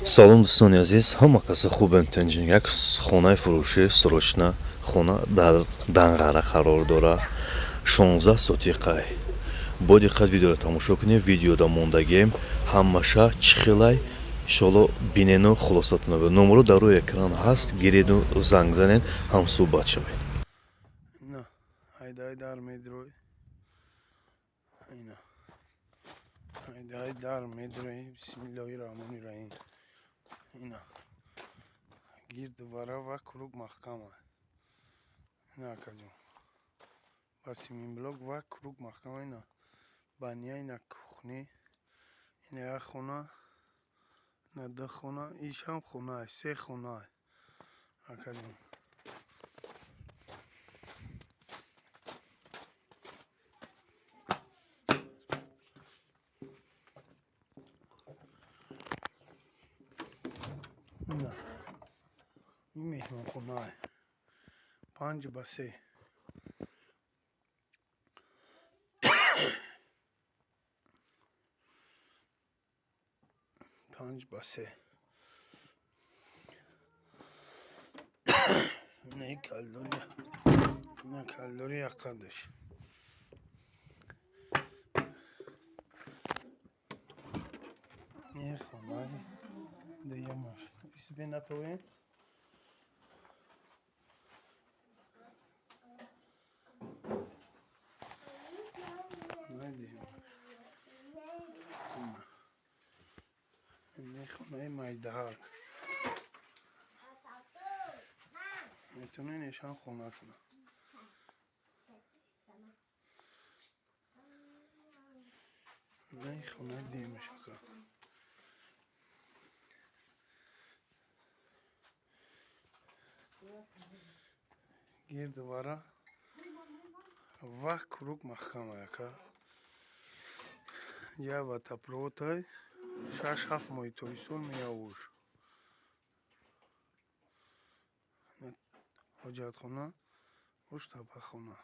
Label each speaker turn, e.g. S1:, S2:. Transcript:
S1: Салом, дӯстони азиз, ҳама каса хубем, тинҷин. Як хонаи фурӯшӣ срочно. Хона дар Данғара қарор дорад, 16 сотиқай. Бо диққат видеоро тамошо кунед. Видеода мондагием ҳамаша чӣ хелай, иншоалло бинену хулосатон. Номеро дар рӯи экран ҳаст, гиреду занг занед, ҳамсӯҳбат шавед.
S2: Ина айдаи дар медрои, ина айдаи дар медрои. Бисмиллоҳи раҳмони раҳим. Ина гирду вара вокруг маҳкама. Ина, акаҷон, ба симинблок вокруг маҳкама. Ина баня, ина кухня, ина як хона, ина ду хона, ишам хона, се хона, акаҷон. Ина ин меҳмонхонае, 5 ба 3. 5 ба 3. Ина и калдори, ина калдори якқадаш. Ин хонаи дуюмаш. Исбе натовем. Хонаи дуюмаш. Ина хонаи майдаҳак. Метавонед нешан хона кунад. Ина хонаи дуюмаш, ака. Гирду вара вокруг маҳкама, ака. Я водопровод, 6-7 моҳи тобистон меяуш. Ҳоҷатхона, уш табахона.